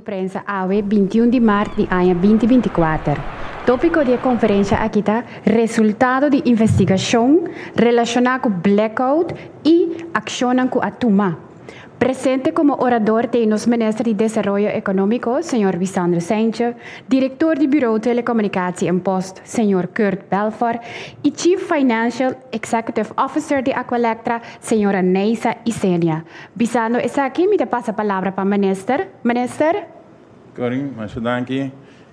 prensa awe 21 di maart di aña 2024. Topico di e conferencia aki ta resultado di investigacion relaciona cu blackout y accionnan cu a tuma. Presente como orador tin nos Minister di Desaroyo Economico, señor Wisandro Cijntje, Director di Bureau Telecommunicatie en Post, señor Kurt Belfor, y Chief Financial Executive Officer di Aqualectra, señora Neisa Isenia. Bisando esaki, mi ta pasa palabra pa Minister. Minister? Corin, masha danki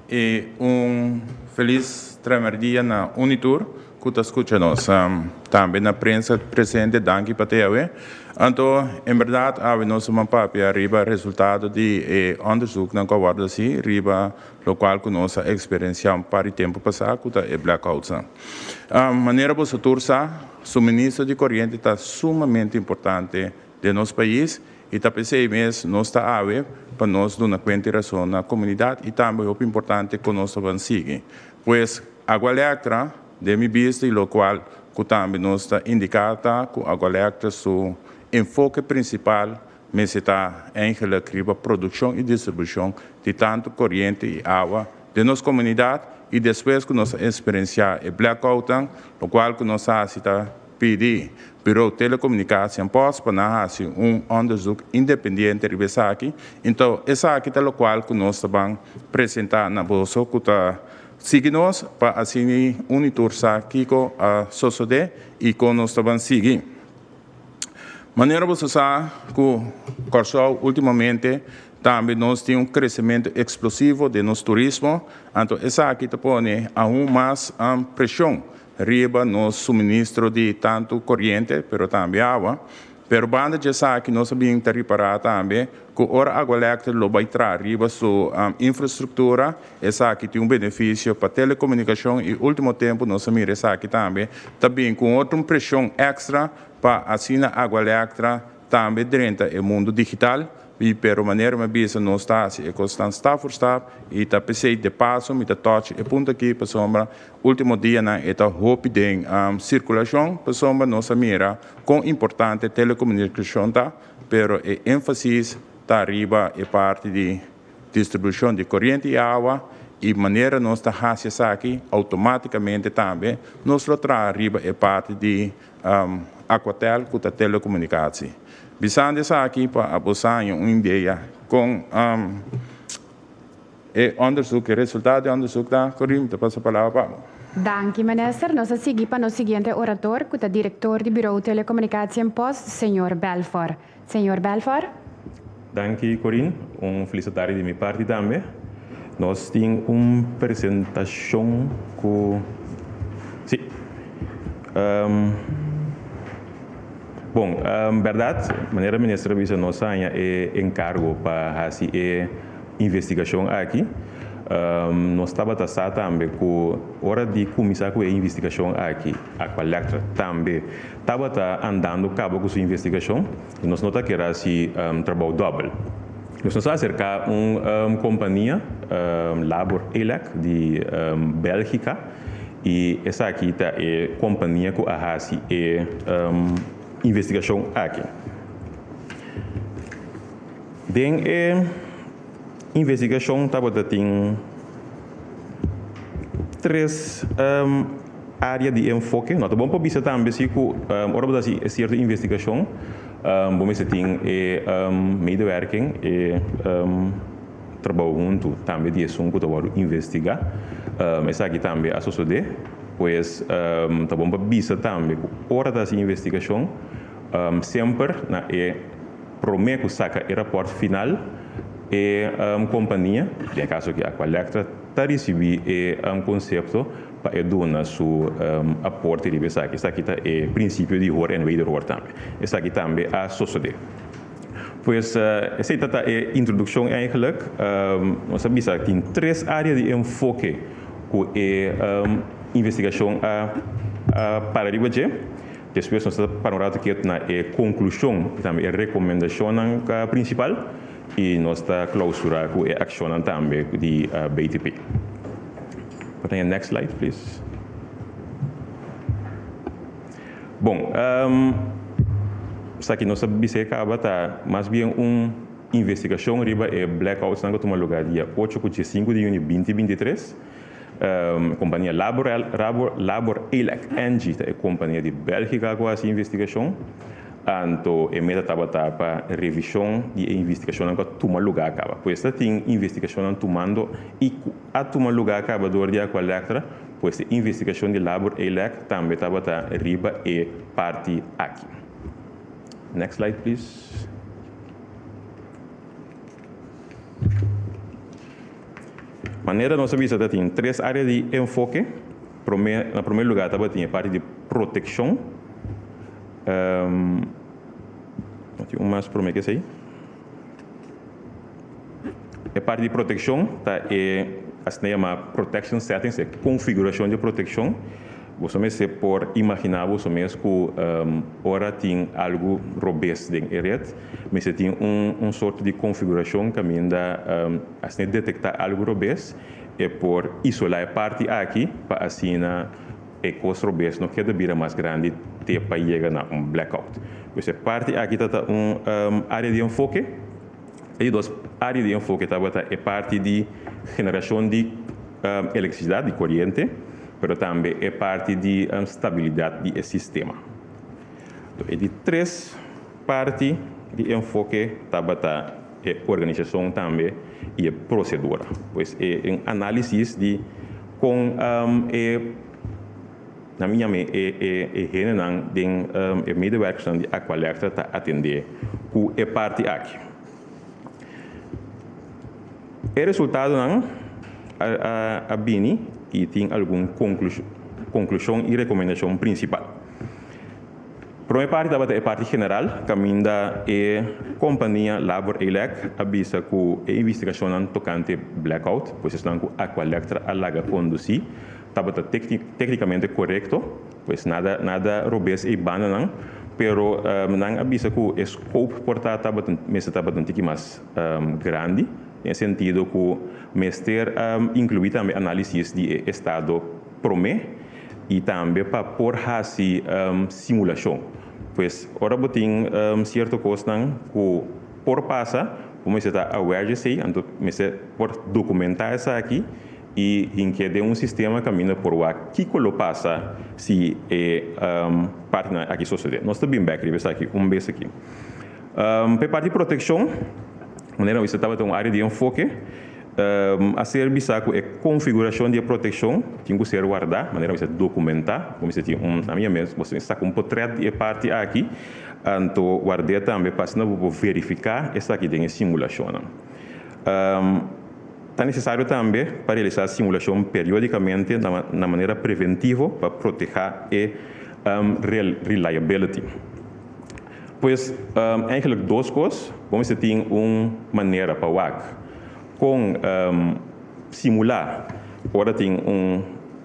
y un feliz tramerdia na un y tur cu ta scucha nos. Tambe na prensa presente danki pa te awe. Anto en berdad awe nos a papia riba resultado di e onderzoeknan cu a wordo haci riba locual cu nos a experiencia un par di tempo pasa cu ta e blackoutsnan. Manera boso tur sa, suministro di coriente ta sumamente importante den nos pais y ta p'esey mes nos ta awe pa nos duna cuenta y razon na comunidad y tambe hopi importante con nos ta ban sigui. Pues Aqualectra den mi bista y locual cu tambe nos ta indica ta cu Aqualectra su enfoke principal mester ta eigenlijk riba produccion y distribucion di tanto coriente y awa den nos comunidad y despues cu nos a experiencia e blackoutnan locual cu nos a haci ta pidi Bureau Telecomunicatie en Post pa nan haci un onderzoek independiente riba esaki. Enton esaki ta locual cu nos ta ban presenta na boso cu ta sigui nos pa asina un y tur sa kico a sosode y con nos ta ban sigui. Manera boso sa cu Corsou ultimamente tambe nos tin un crecemento explosivo den nos turismo, anto esaki ta pone aun mas presion riba nos suministro di tantu koriente pero tambe awa. Pero banda di esaki nos a bin ta ripará tambe ku ora Aqualectra lo bai traha riba su infrastruktura esaki tin un benefisio pa telekomunikashon i ultimo tempu nos a mira esaki tambe ta bin ku un otro preshon èkstra pa asina Aqualectra tambe drenta e mundu digital. I pero manera mi a bisa nos ta hasi e kosnan stap for stap i ta p'esei de paso mi ta touch e punto aki pasobra Ultimo dianan e ta hopi den sirkulashon pasobra nos a mira kon importante telekomunikashon ta, pero e énfasis ta riba e parti di distribushon di koriente i awa i manera nos ta hasi esaki outomátikamente tambe nos lo traha riba e parti di Aquatel ku ta telekomunikasi. Bisando esaki pa a bo saña un idea kon. E onderzoek, e resultado di onderzoek ta, Corrie, mi ta pasa palabra pa bo. Danki, Minister. Nos a sigui pa nos siguiente orator, cu ta Director di Bureau Telecomunicatie en Post, Señor Belfor. Señor Belfor. Danki, Corine. Un felis tardi di mi parti tambe. Nos tin un presentacion cu, si. Bon, berdad, manera Minister a bisa nos a haña e encargo pa haci e investigashon aki. Nos tabata sa tambe ku ora di kuminsá ku e investigashon aki, Aqualectra tambe tabata andando kaba ku su investigashon i nos no ta kere hasi trabou dòbel. Nos nos a aserká un kompania, Labor Elec di Bèlgika, i esaki ta e kompania ku a hasi e investigashon aki. Den e investigashon tabata tin tres área di enfoke. No ta bon pa bisa tambe si ku ora bo ta hasi e sierto investigashon bo mester tin e medewerking, e trabou huntu tambe di esun ku ta wòrdu investigá. Esaki tambe a sosodé. Pues ta bon pa bisa tambe ku ora ta hasi investigashon semper na e Promé ku saka e rapòrt final, e kompania, den e kaso aki Aqualectra, ta risibí e konsepto pa e duna su aporte riba esaki. Esaki ta e prinsipio di hoor en wederhoor tambe. Esaki tambe a sosodé. Pues esei ta ta e introdukshon eigenlijk. Nos a bisa tin tres área di enfoke ku e investigashon a para riba dje. Despues nos ta para un rato ketu na e konklushon i tambe e rekomendashonnan prinsipal i nos ta klousurá ku e akshonnan tambe di BTP. Por tin e next slide please. Bon, esaki nos a bisa e kaba ta mas bien un. investigashon riba e blackoutsnan ku a tuma lugá dia ocho ku diesinku di yüni binti 23. Kompania Labor Labor Elec Engie ta e kompania di Bèlgika ku a hasi investigashon. Anto e meta tabata pa revishon di e investigashonnan ku a tuma lugá kaba. Pues ta tin investigashonnan tumando i ku a tuma lugá kaba dor di Aqualectra, pues e investigashon di Labor Elec tambe tabata riba e parti aki. Next slide please. Manera nos a bisa ta tin tres área di enfoke. Promé, na promé lugá tabatin e parti di protekshon. No tin un mas promé ke esei. E parti di protekshon ta e asina yamá protection settings, e konfigurashon di protekshon. Boso mester por imaginá boso mes ku ora tin algu robes den e ret, mester tin un sorto di konfigurashon kaminda asina e detektá algu robes, e por isolá e parti aki pa asina e kos robes no keda bira mas grandi te pa yega na un blackout. Pues e parti aki ta ta un área di enfoke. E di dos área di enfoke tabata e parti di generashon di elektrisidat, di koriente, pero tambe e parti di stabilidat di e sistema. E di tres parti di enfoke tabata e organisashon tambe i e prosedura. Pues e un análisis di kon e na mi yama e e hendenan den e medewerkersnan di Aqualectra ta atendé ku e parti aki. E resultadonan a bini i tin algun konklushon i rekomendashon prinsipal. Promé parti tabata e parti general kaminda e kompania Labor Elec a bisa ku e investigashonnan tokante blackout, pues esnan ku Aqualectra a laga kondusí, tabata téknikamente korekto, pues nada nada robes ei bandanan, pero nan a bisa ku e scope por ta tabata mester tabata un tiki mas grandi, den e sentido ku mester inkluí tambe análisis di e estado promé. I tambe pa por hasi simulashon. Pues ora bo tin sierto kosnan ku por pasa, bo mester ta aware di esei, anto mester por dokumentá esaki i hink'é den un sistema kaminda por wak kiko lo pasa si e partinan aki sosodé. Nos ta bin bèk riba esaki un bes aki. Pa e parti protekshon, manera mi bisa tabata un área di enfoke. A ser bisa ku e konfigurashon di e protekshon tin ku ser wardá, manera mester dokumentá, bo mester tin un, na mi mes, bo mester saka un potrèt di e parti aki, anto ward'é tambe pa asina bo por verifiká esaki den e simulashonnan. Ta nesesario tambe pa realisá simulashon periódikamente na manera preventivo pa protehá e reliability. Pues, eigenlijk dos kos, bo mester tin un manera pa wak kon simulá ora tin un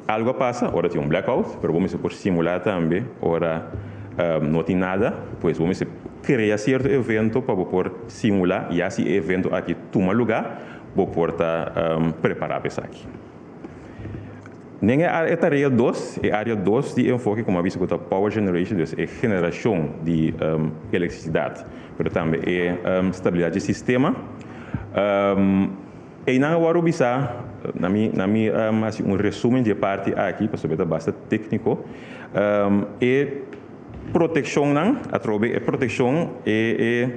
algu a pasa, ora tin un blackout, pero bo mester por simulá tambe ora no tin nada, pues bo mester krea sierto evento pa bo por simulá, ya si e evento aki tuma lugá, bo por ta prepará pa esaki. Den e tarea dos, e área dos di enfoke komo a bisa ku ta power generation, dus e generashon di elektrisidat, pero tambe e stabilidat di sistema. Einan a wòrdu bisa, na mi na mi hasi un resumen di e parti aki pasobra e ta basta tékniko, e protekshonnan atrobe e protekshon e e.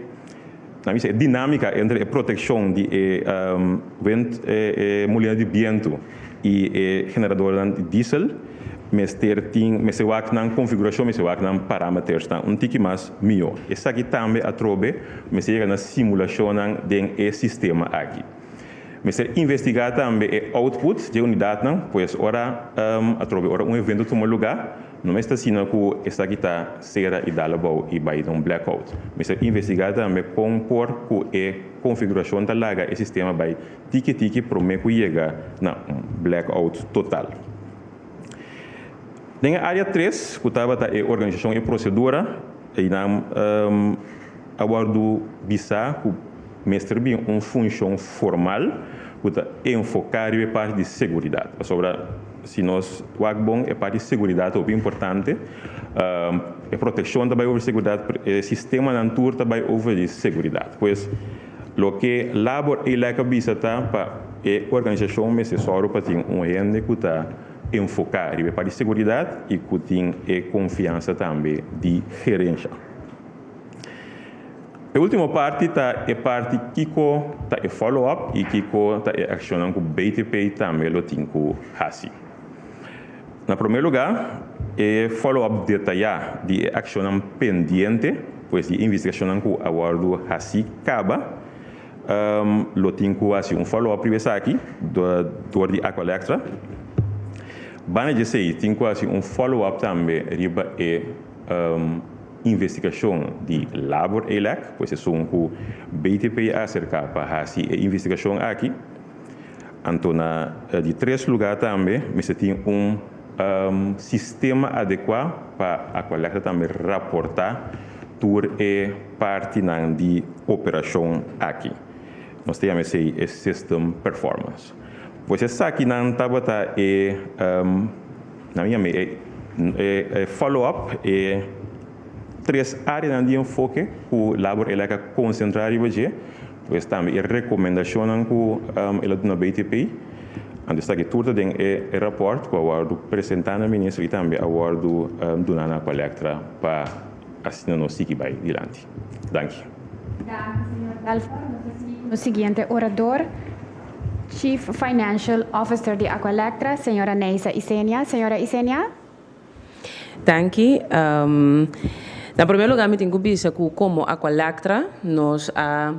Nan bisa e dinámika entre e protekshon di e wind, e mulina di bientu i e generadornan di diesel mester tin, mester wak nan konfigurashon, mester wak nan parametersnan un tiki mas mihó. Esaki tambe atrobe mester yega na simulashonnan den e sistema aki. Mester investigá tambe e output di e unidatnan, pues ora atrobe ora un evento tuma lugá, no mester asina ku esaki ta sera i dal abou i bai den un blackout. Mester investigá tambe kon por ku e konfigurashon ta laga e sistema bai tiki tiki promé ku yega na un blackout total. Den e área tres, ku tabata e organisashon i prosedura, einan a wòrdu bisá ku mester bin un funshon formal ku ta enfoká riba e parti di seguridat. Pasobra si nos wak bon e parti di seguridat ta hopi importante, e protekshon ta bai over di seguridat, e sistemanan tur ta bai over di seguridat. Pues. Loke Labor Elec a bisa ta pa e organisashon mester sòru pa tin un hende ku ta enfoká riba e parti seguridat i ku tin e konfiansa tambe di gerensha. E último parti ta e parti kiko ta e follow up i kiko ta e akshonnan ku BTP tambe lo tin ku hasi. Na promé lugá, e follow up detayá di e akshonnan pendiente, pues di e investigashonnan ku a wòrdu hasí kaba, lo tin ku hasi un follow up riba esaki dor di Aqualectra. Banda di esei, tin ku hasi un follow up tambe riba e investigashon di Labor Elec, pues esun ku BTP a aserká pa hasi e investigashon aki. Anto na di tres lugá tambe mester tin un sistema adekuá pa Aqualectra tambe raportá tur e partinan di operashon aki. Nos ta yama esei e system performance. Pues esakinan tabata e nan yama e e follow up, e tres áreanan di enfoke ku Labor Elec a konsentrá riba dje. Pues tambe e rekomendashonnan ku el a duna BTP, anto esaki tur ta den e rapòrt ku a wòrdu presentá na minister i tambe a wòrdu duná na Aqualectra pa asina nos sigui bai dilanti. Danki. Danki señor Belfort. Nos ta sigui ku nos siguiente orador, Chief Financial Officer di Aqualectra, señora Neisa Isenia. Señora Isenia. Danki. Na prome lugar mi tin cu bisa cu como Aqualectra nos a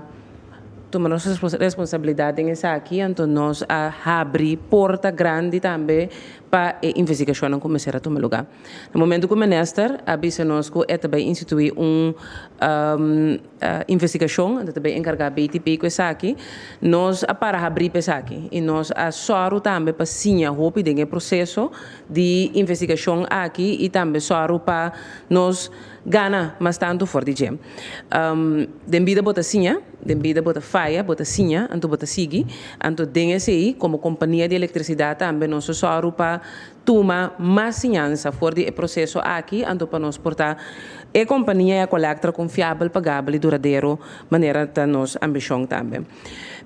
tuma nos responsabilidad den esaki, anto nos a habri porta grandi tambe pa e investigacionnan cu mester a tuma lugar. Na momento cu minister a bisa nos cu e ta bay institui un investigashon, anto ta bay enkargá BTP ku esaki. Nos a para habrí pa esaki i nos a sòru tambe pa siña hopi den e proseso di investigashon aki i tambe sòru pa nos gana mas tantu for di dje. Den bida bo ta siña, den bida bo ta faya, bo ta siña, anto bo ta sigui. Anto den esei, komo kompania di elektrisidat tambe nos a sòru pa Tuma mas siñansa for di e proseso aki anto pa nos por ta e kompania i Aqualectra konfiabel, pagabel i duradero manera ta nos ambishon tambe.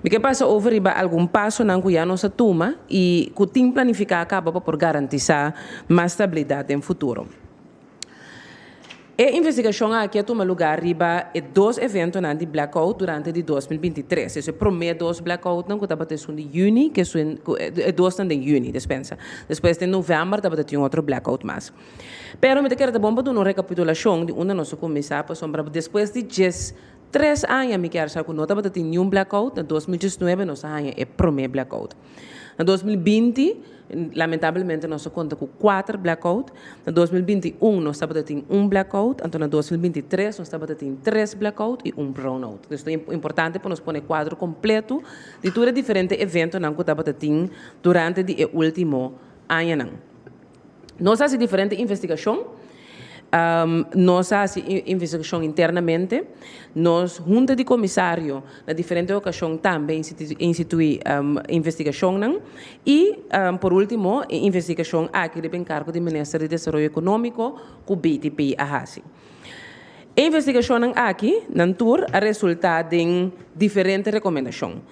Mi ke pasa over riba algun pasonan ku ya nos a tuma i ku tin planifiká kaba pa por garantisá mas stabilidat den futuro. E investigashon aki a tuma lugá riba e dos eventonan di blackout durante di 2023. Eso e promé dos blackoutnan ku tabata esun di yüni ku esun ku e dosnan den yüni, despensa. Despues den novèmber tabata tin un otro blackout mas. Pero mi ta kere ta bon pa duna un rekapitulashon di unda nos a kuminsá pasobra despues di djes tres aña mi kier sa ku no tabata tin niun blackout, na 2019 nos a haña e promé blackout. Na 2020, lamentablemente nos a konta ku kuater blackout. Na 2021 nos tabata tin un blackout, anto na 2023 nos tabata tin tres blackout i un brownout. Dus ta importante pa nos pone kuadro kompleto di tur e diferente eventonan ku tabata tin durante di e último añanan. Nos a hasi diferente investigashon. Nos a hasi investigashon internamente. Nos hunta di komisario na diferente okashon tambe instituí investigashonnan. I por último e investigashon aki riba enkargo di Minister di Desaroyo Ekonómiko ku BTP a hasi. E investigashonnan aki nan tur a resultá den diferente rekomendashon.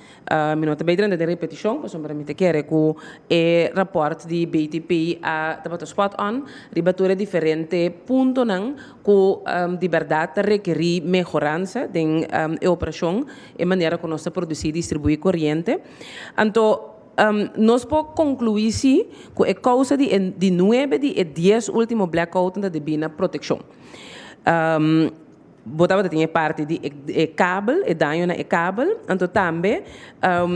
Mi no ta bay drenta den repetishon pasobra mi ta kere ku e rapòrt di BTP a tabata spot on riba tur e diferente puntonan ku di bèrdat ta rekerí mehoransa den e operashon, e manera ku nos ta produsí i distribuí koriente. Anto nos por konkluí si ku e kousa di e di nuebe di e dies último blackoutnan ta debí na protekshon. Bo tabata tin e parti di e kabel, e daño na e kabel, anto tambe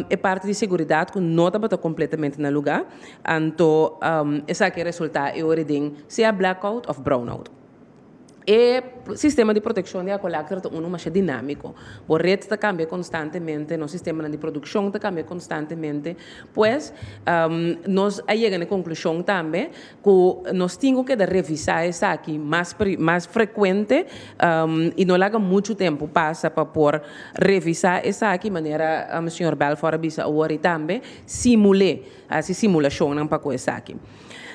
e parti di seguridat ku no tabata kompletamente na lugá, anto esaki a resultá e ora den sea blackout òf brownout. E sistema di protekshon di Aqualectra ta unu masha dinámiko. Bo ret ta kambia konstantemente, nos sistemanan di produkshon ta kambia konstantemente, pues nos a yega na e konklushon tambe Ku nos tin ku keda revisá esaki mas mas frekuente i no laga muchu tempu pasa pa por revisá esaki manera señor Belfort a bisa awor i tambe simul'é, hasi simulashonnan pa ku esaki.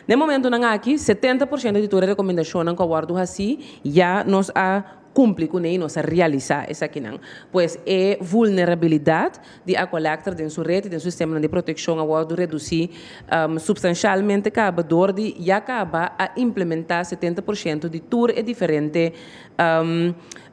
Den momentunan aki 70% di tur e rekomendashonnan ku a wòrdu hasí ya nos a. kumpli kuné i nos a realisá esakinan. Pues e vulnerabilidat di Aqualectra den su ret i den su sistemanan di protekshon a wòrdu redusí supstanshalmente kaba dor di ya kaba a implementá 70% di tur e diferente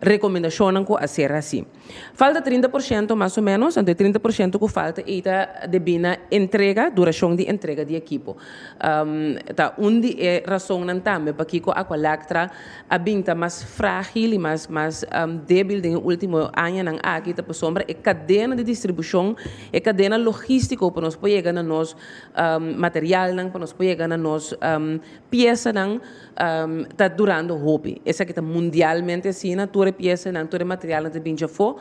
rekomendashonnan ku a ser hasí. Falta 30% mas o ménos, anto e 30% ku falta ei ta debí na entrega, durashon di entrega di ekipo. Ta un di e rasonnan tambe pakiko Aqualectra a bin ta mas frágil i mas mas débil den e último añanan aki ta pasobra e kadena di distribushon, e kadena logístiko pa nos por yega na nos materialnan, pa nos por yega na nos piesanan ta durando hopi. Esaki ta mundialmente asina, tur e piesanan, tur e materialnan ta bin djafó.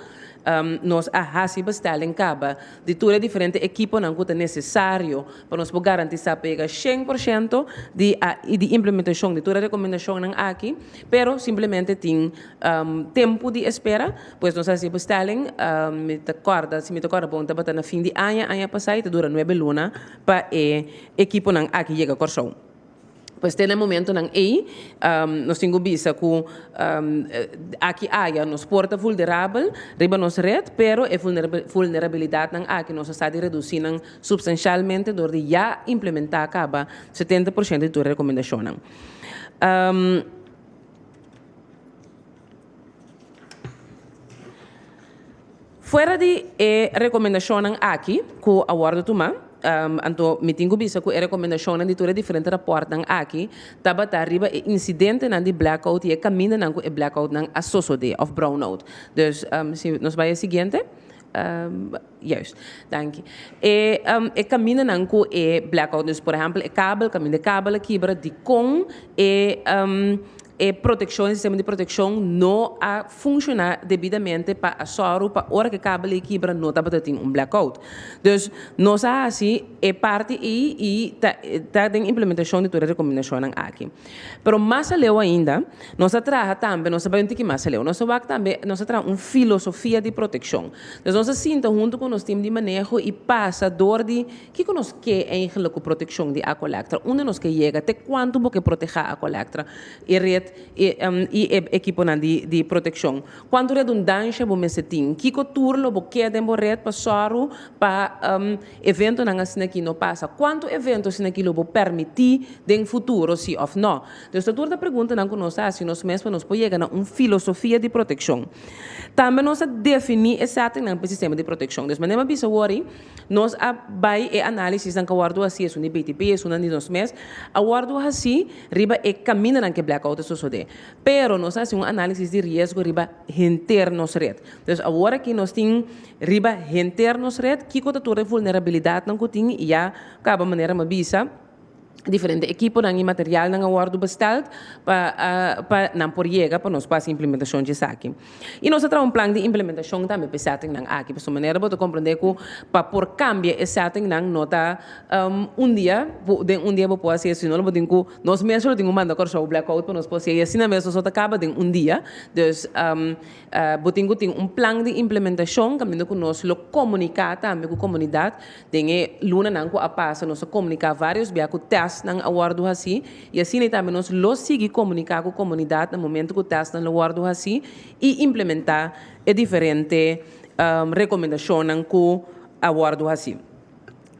Nos a hasi bestelling kaba di tur e diferente ekiponan ku ta nesesario pa nos por garantisá pa yega 100% di a di implementashon di tur e rekomendashonnan aki, pero simplemente tin tempu di espera, pues nos a hasi bestelling, mi ta kòrda, si mi ta kòrda bon tabata na fin di aña, aña pasá i ta dura nuebe luna pa e ekiponan aki yega Kòrsou. Pues te na e momentonan ei, nos tin ku bisa ku aki aya nos por ta vulderabel riba nos ret, pero e vulnerabilidatnan aki nos a sa di redusí nan supstanshalmente dor di ya implementá kaba 70% di tur e rekomendashonnan. Fuera di e rekomendashonnan aki ku a wòrdu tumá, anto mi tin ku bisa ku e rekomendashonnan di tur e diferente rapòrtnan aki tabata riba e insidentenan di blackout i e kamindanan ku e blackoutnan a sosodé òf brownout. Dus si nos bai e siguiente. Juist, danki. E e kamindanan ku e blackout, dus por ehèmpel e kabel, kaminda e kabel a kibra, dikon e E protekshon, e sistema di protekshon no a funshoná debidamente pa a sòru pa ora ku e kabel ei kibra no tabata tin un blackout. Dus nos a hasi e parti ei i ta ta den implementashon di tur e rekomendashonnan aki. Pero mas aleu ainda nos a traha tambe, nos a bai un tiki mas aleu, nos a wak tambe, nos a traha un filosofia di protekshon. Dus nos a sinta huntu ku nos tim di maneho i pasa dor di Kiko nos ke eigenlijk ku protekshon di Aqualectra? Unda nos ke yega? Te kuantu bo ke protehá Aqualectra, e ret i e ekiponan di protekshon? Kuantu redundansha bo mester tin? Kiko tur lo bo ke den bo ret pa sòru pa eventonan asin'aki no pasa? Kuantu evento asin'aki lo bo permití den futuro, si òf nò? Dus ta tur ta preguntanan ku nos ta hasi nos mes pa nos por yega na un filosofia di protekshon. Tambe nos a definí e settingnan pa e sistema di protekshon. Dus manera mi a bisa wor ei, Nos a bai e análisisnan ku a wòrdu hasí, esun di BTP, esunnan di nos mes, a wòrdu hasí riba e kamindanan ku e blackout a sosodé. Pero nos a hasi un análisis di riesgo riba henter nos ret. Dus awor aki nos tin riba henter nos ret kiko ta tur e vulnerabilidatnan ku tin i ya kaba manera mi a bisa, Diferente ekiponan i materialnan a wòrdu bestèld pa pa nan por yega pa nos por hasi implementashon dje esaki. I nos a traha un plan di implementashon tambe pa e settingnan aki. Pasobra manera bo ta komprendé ku pa por kambia e settingnan no ta un dia den un dia bo por hasi esei no lo bo tin ku nos mes lo tin ku manda Kòrsou blackout pa nos por hasi i asina mes nos no ta kaba den un dia. Dus bo tin ku tin un plan di implementashon kaminda ku nos lo komuniká tambe ku komunidat Den e lunanan ku a pasa nos a komuniká vários bia ku tèstnan a wòrdu hasí i asina tambe nos lo sigui komuniká ku komunidat na momentu ku tèstnan lo wòrdu hasí i implementá e diferente rekomendashonnan ku a wòrdu hasí.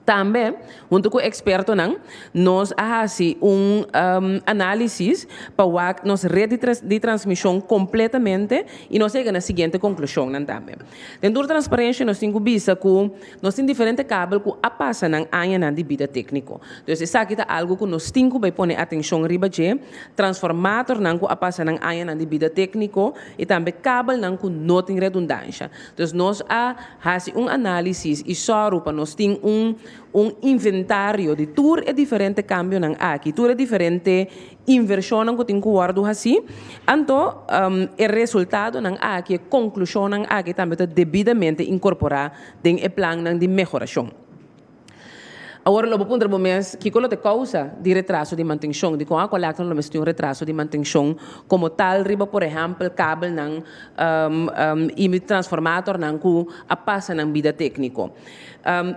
Tambe, huntu ku ekspertonan, nos a hasi un análisis pa wak nos ret di transmishon kompletamente i nos a yega na siguiente konklushonnan tambe. Den tur transparensia nos tin ku bisa ku Nos tin diferente kabel ku a pasa nan añanan di bida tékniko. Dus esaki ta algu ku nos tin ku bai pone atenshon riba dje, transformatornan ku a pasa nan añanan di bida tékniko i tambe kabelnan ku no tin redundansha. Dus nos a hasi un análisis i sòru pa nos tin un un inventario di tur e diferente kambionan aki, tur e diferente Invershonnan ku tin ku wòrdu hasí, anto e resultadonan aki, e konklushonnan aki tambe ta debidamente inkorporá den e plannan di mehorashon. Awor lo bo puntra bo mes, kiko lo ta e kousa di retraso di mantenshon? Dikon Aqualectra lo mester tin un retraso di mantenshon komo tal riba por ehèmpel kabelnan i transformatornan ku a pasa nan bida tékniko?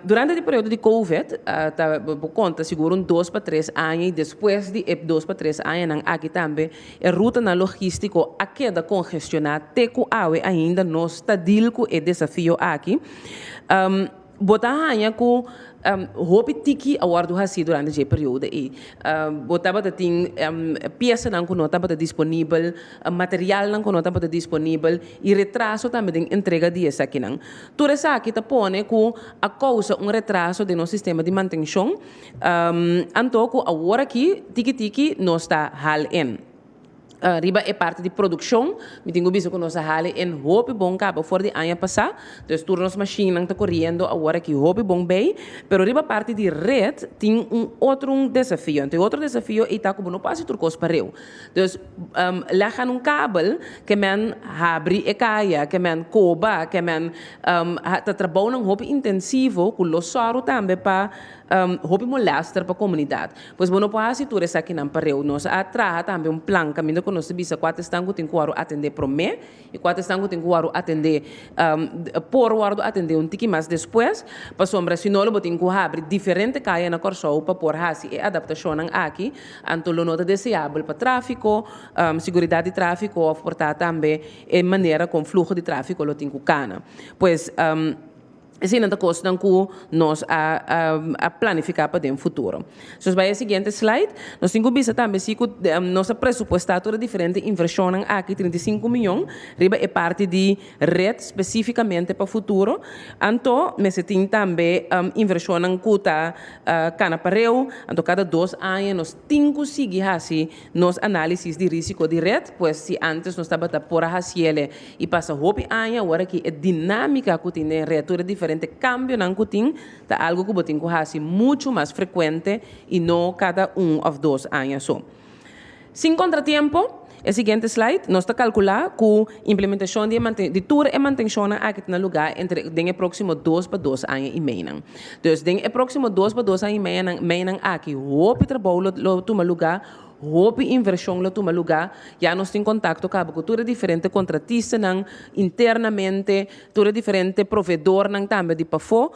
Durante di periodo di Covid, ta bo konta sigur un dos pa tres aña i despues di e dos pa tres añanan aki tambe e rutanan logístiko a keda kongestioná te ku awe ainda nos ta dil ku e desafio aki. Bo ta haña ku hopi tiki a wòrdu hasí durante dje periodo ei. Bo tabata tin piesanan ku no tabata disponibel, materialnan ku no tabata disponibel i retraso tambe den entrega di esakinan. Tur esaki ta pone ku a kousa un retraso den nos sistema di mantenshon, anto ku awor aki tiki tiki nos ta hal en. Riba e parti di produkshon, mi tin ku bisa ku nos a hali en hopi bon kaba for di aña pasá. Dus tur nos mashinnan ta koriendo awor aki hopi bon bei. Pero riba parti di ret tin un otro un desafio. Anto e otro desafio ei ta ku bo no por hasi tur kos pareu. Dus lèg aan un kabel ke men habri e kaya, ke men koba, ke men ta trabounan hopi intensivo ku lo sòru tambe pa hopi molèster pa komunidat. Pues bo no por hasi tur esakinan pareu. Nos a traha tambe un plan kaminda ku nos ta bisa kua ta esnan ku tin ku wòrdu atendé promé i kua ta esnan ku tin ku wòrdu atendé por wòrdu atendé un tiki mas despues, pasobra si no lo bo tin ku habri diferente kaya na Kòrsou pa por hasi e adaptashonnan aki, anto lo no ta deseabel pa tráfiko, siguridat di tráfiko òf por ta tambe e manera kon fluho di tráfiko lo tin ku kana. Pues. Eseinan ta kosnan ku nos a a planifiká pa den futuro. Si nos bai e siguiente slide, nos tin ku bisa tambe si ku nos a presupuestá tur e diferente invershonnan aki, 35 mion, riba e parti di ret spesífikamente pa futuro. Anto mester tin tambe invershonnan ku ta kana pareu, anto kada dos aña nos tin ku sigui hasi nos análisis di rísiko di ret, pues si antes nos tabata por a hasiele i pasa hopi aña, awor aki e dinámika ku tin den ret, tur e diferente kambionan ku tin, ta algu ku bo tin ku hasi muchu mas frekuente i no kada un òf dos aña so. Sin kontratiempo, e siguiente slide, nos ta kalkulá ku implementashon di e di tur e mantenshonnan aki ta na lugá entre den e próksimo dos pa dos aña i meinan. Dus den e próksimo dos pa dos aña i meinan meinan aki hopi trabou lo lo tuma lugá, hopi invershon lo tuma lugá. Ya nos tin kontakto kaba ku tur e diferente kontratistanan internamente, tur e diferente proveedornan tambe di pafó,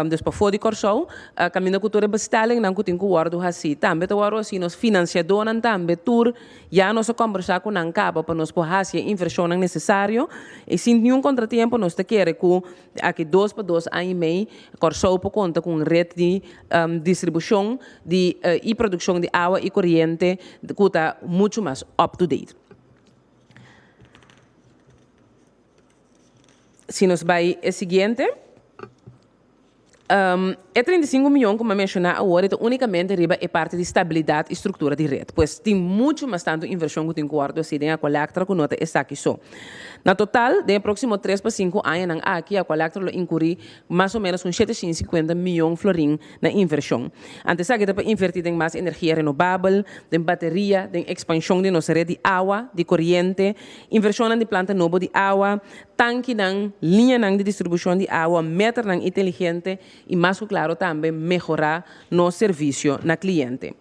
dus pafó di Kòrsou, kaminda ku tur e bestellingnan ku tin ku wòrdu hasí tambe ta wòrdu hasí. Nos finansiadónan tambe tur ya nos a kòmbersá ku nan kaba pa nos por hasi e invershonnan nesesario i sin niun kontratiempo nos ta kere ku Aki dos pa dos aña i mei, Kòrsou por konta ku un ret di distribushon di i produkshon di awa i koriente ku ta muchu mas up to date. Si nos bai e siguiente. E 35 miyon ku mi a menshoná awor e ta únikamente riba e parti di stabilidat i struktura di ret. Pues tin muchu mas tantu invershon ku tin ku wòrdu hasi den Aqualectra ku no ta esaki so. Na total, den e próksimo tres pa sinku añanan aki Aqualectra lo inkurí mas o ménos un 750 miyon florin na invershon. Ante esaki ta pa invertí den mas energia renobabel, den bateria, den ekspanshon di nos ret di awa, di koriente, invershonnan di planta nobo di awa, tankinan, liñanan di distribushon di awa, meternan inteligente i mas ku klaro tambe mehorá nos servisio na kliente.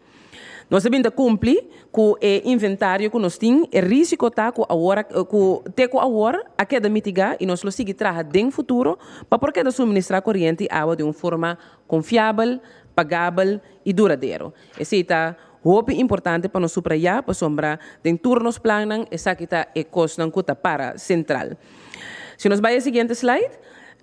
Nos ta bin ta kumpli ku e inventario ku nos tin, e risiko ta ku awor ku te ku awor a keda mitigá i nos lo sigui traha den futuro pa por keda suministrá koriente i awa di un forma konfiabel, pagabel i duradero. Esei ta hopi importante pa nos subrayá pasobra den tur nos plannan esaki ta e kosnan ku ta para sentral. Si nos bai e siguiente slide,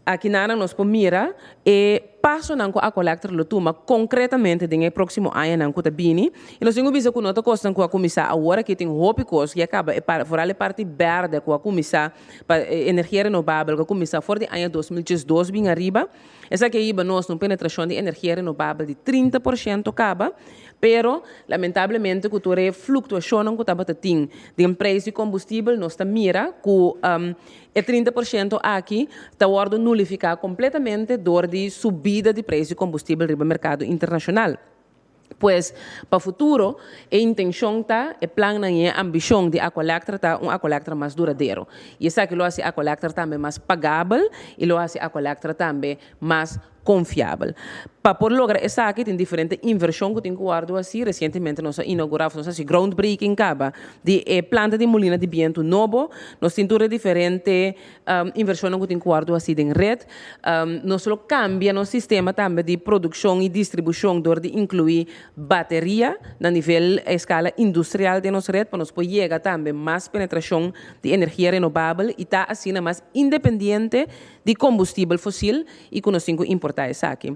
aki nanan nos por mira e pasonan ku Aqualectra lo tuma konkretamente den e próksimo añanan ku ta bini. I nos tin ku bisa ku no ta kosnan ku a kuminsá awor, aki tin hopi kos ya kaba e foral e parti bèrdè ku a kuminsá pa energia renobabel ku a kuminsá for di aña 2012 bin ariba. Esaki a hiba nos na un penetrashon di energia renobabel di 30% kaba, pero lamentablemente ku tur e fluktuashonnan ku tabata tin den preis di kombustibel nos ta mira ku e 30% aki ta wòrdu nulifiká kompletamente dor di subida di preis di kombustibel riba merkado internashonal. Pues, pa futuro, e intencion ta, e plannan y e ambicion di Aqualectra ta un Aqualectra mas duradero. Y esaki lo haci Aqualectra tambe mas pagabel y lo haci Aqualectra tambe mas konfiabel. Pa por logra esaki tin diferente invershon ku tin ku wòrdu hasi. Resientemente nos a inougurá òf nos a hasi groundbreaking kaba di e planta di mulina di bientu nobo. Nos tin tur e diferente invershonnan ku tin ku wòrdu hasi den ret. Nos lo kambia nos sistema tambe di produkshon i distribushon dor di inkluí bateria na nivel eskala industrial den nos ret pa nos por yega tambe mas penetrashon di energia renobabel i ta asina mas independiente di kombustibel fosil i ku nos tin ku importá esaki.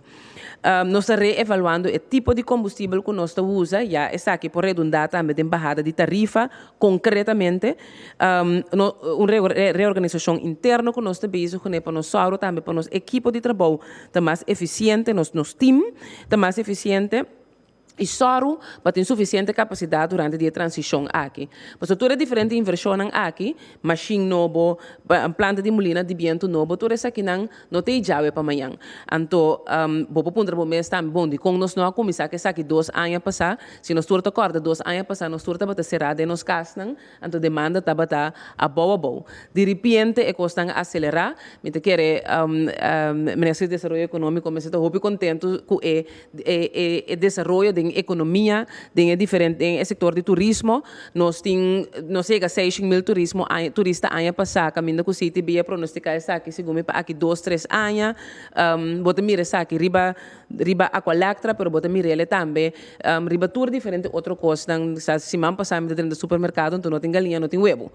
Nos ta reevaluando e tipo di kombustibel ku nos ta usa, ya esaki por redundá tambe den bahada di tarifa konkretamente. Un reorganisashon interno ku nos ta bezig kuné pa nos sòru tambe pa nos ekipo di trabou ta mas efisiente, nos tim ta mas efisiente. I sòru pa tin sufisiente kapasidat durante di e transishon aki. Pasobra tur e diferente invershonnan aki, mashin nobo, planta di mulina di bientu nobo, tur esakinan no ta e djawe pa mañan. Anto, bo por puntra bo mes tambe, bon, dikon nos no a kuminsá ku esaki dos aña pasá? Si nos tur ta kòrda dos aña pasá nos tur tabata será den nos kasnan, Anto demanda tabata abou abou. Di ripiente e kosnan a aselerá. Mi ta kere Minister di Desaroyo Ekonómiko mester ta hopi kontentu ku e e desaroyo den ekonomia, den e diferente den e sektor di turismo. Nos tin nos yega seishin mil turismo aña turista aña pasá kaminda ku CTB a pronostiká esaki segun mi pa aki dos tres aña. Bo ta mira esaki riba riba Aqualectra pero bo ta mir'el tambe riba tur diferente otro kosnan. Sa siman pasá mi ta drenta supermerkado anto no tin galiña no tin webu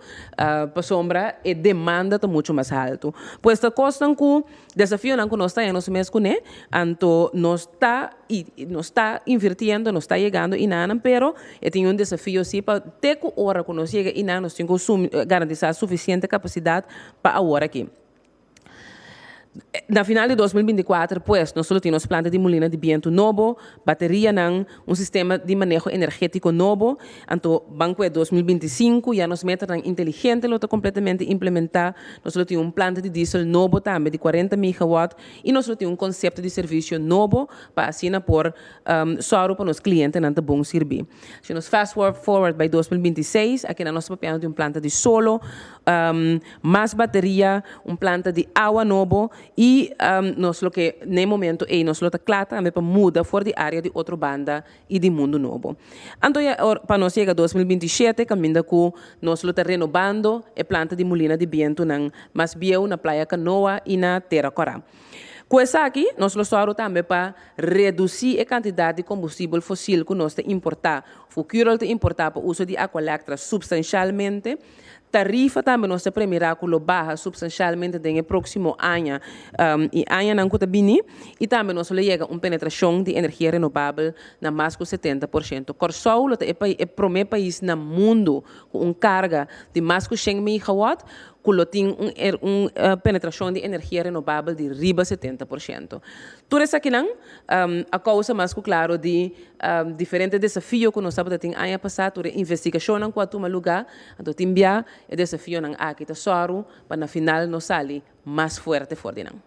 pasobra e demanda ta muchu mas haltu. Pues ta kosnan ku desafionan ku nos ta haña nos mes kuné anto nos ta i nos ta invirtiendo nos ta yegando inanan pero e tin un desafio si pa te ku ora ku nos yega inan nos tin ku garantisá sufisiente kapasidat pa awor aki. Na final di 2024, pues, nos lo tin nos planta di mulina di bientu nobo, baterianan, un sistema di maneho energétiko nobo. Anto, ban ku e 2025, ya nos meternan inteligente lo ta kompletamente implementá. Nos lo tin un planta di diesel nobo tambe di 40 megawatt i nos lo tin un konsepto di servisio nobo pa asina por sòru pa nos klientenan ta bon sirbí. Si nos fast forward bai 2026, akinan nos ta papiando di un planta di solo, mas bateria, un planta di awa nobo i nos lo ke na e momento ei nos lo ta kla tambe pa muda for di área di otro banda i di mundu nobo. Anto ya pa nos yega 2027 kaminda ku nos lo ta renobando e planta di mulina di bientunan mas bieu na Playa Kanoa i na Tera Kòrá. Ku esaki, nos lo sòru tambe pa redusí e kantidat di kombustibel fosil ku nos ta importá òf ku Curol ta importá pa uso di Aqualectra supstanshalmente. Tarifa tambe nos ta premirá ku lo baha supstanshalmente den e próksimo aña i añanan ku ta bini. I tambe nos lo yega un penetrashon di energia renobabel na mas ku 70%. Kòrsou lo ta e e promé pais na mundu ku un karga di mas ku shen megawatt ku lo tin un un penetrashon di energia renobabel di riba 70%. Tur esakinan a kousa mas ku klaro di diferente desafio ku nos tabata tin aña pasá, tur e investigashonnan ku a tuma lugá, anto tin bia e desafionan aki ta sòru pa na final nos sali mas fuerte for di nan.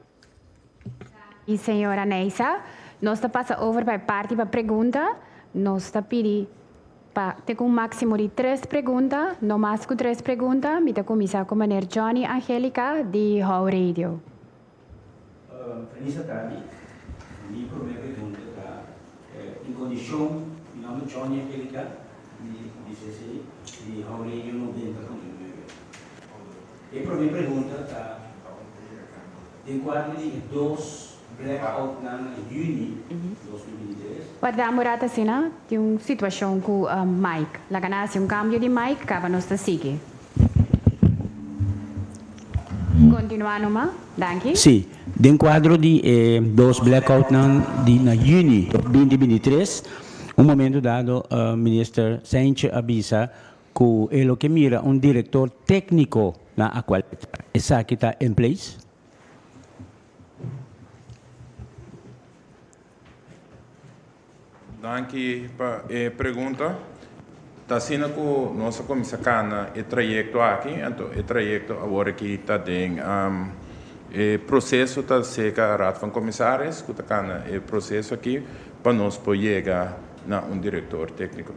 I señora Neisa, nos ta pasa over pa e parti pa pregunta. Nos ta pidi Pa te ku un máksimo di tres pregunta, no mas ku tres pregunta, mi ta kuminsá ku meneer Johnny Angelica di How Radio. Felis atardi. Mi promé pregunta ta, En kondishon, mi nòmber Johnny Angelica, mi bisa esei, di How Radio 90.9. E promé pregunta ta, Den kuadro di e dos blackoutnan na yüni 2023, Warda un rat asina, tin un situashon ku mic. Laga nan hasi un kambio di mic, kaba nos ta sigui. Kontinuá numa. Danki. Sí, den kuadro di e dos blackoutnan di na yüni 2023, un momento dado Minister Cijntje a bisa Ku e lo ke mira un direktor tékniko na Aqualectra. Esaki ta in place? Danki pa e pregunta. Ta asina ku nos a kuminsá kana e trayekto aki, anto e trayekto awor aki ta den e proseso ta serka Raad van Commissaris ku ta kana e proseso aki pa nos por yega na un direktor tékniko.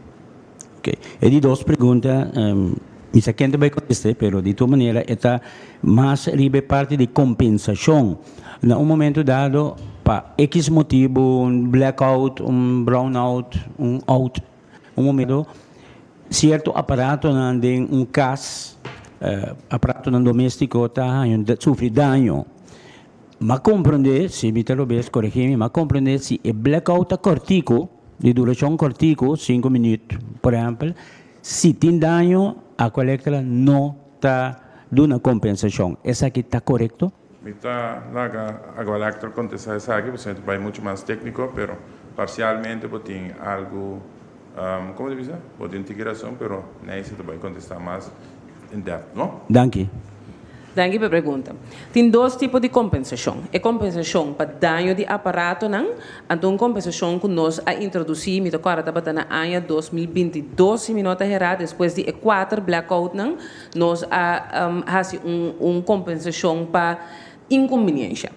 Ok, e di dos pregunta, mi sa ken ta bai kontest'é, pero di tur manera e ta mas riba e parti di kompensashon. Na un momento dado, Pa X motibu, un blackout, un brownout, un out, un momento, sierto aparatonan den un kas, aparatonan doméstiko ta haña sufri daño. M'a komprondé, si mi ta robes, koregí mi, m'a komprondé si e blackout ta kòrtiku, di durashon kòrtiku, sinku minüt, por ehèmpel, si tin daño, Aqualectra no ta duna kompensashon. Esaki ta korekto? Mi ta laga Aqualectra kontestá esaki, pasobra ta bai muchu mas tékniko, pero parsialmente bo tin algu, komo ta bisa? Bo tin tiki rason, pero Neisy ta bai kontestá mas in depth, no? Danki. Danki pa e pregunta. Tin dos tipo di kompensashon. E kompensashon pa daño di aparatonan, anto un kompensashon ku nos a introdusí, mi ta kòrda tabata na aña 2022 si mi no ta herá, despues di e kuater blackoutnan, Nos a hasi un kompensashon pa inkumbiniensha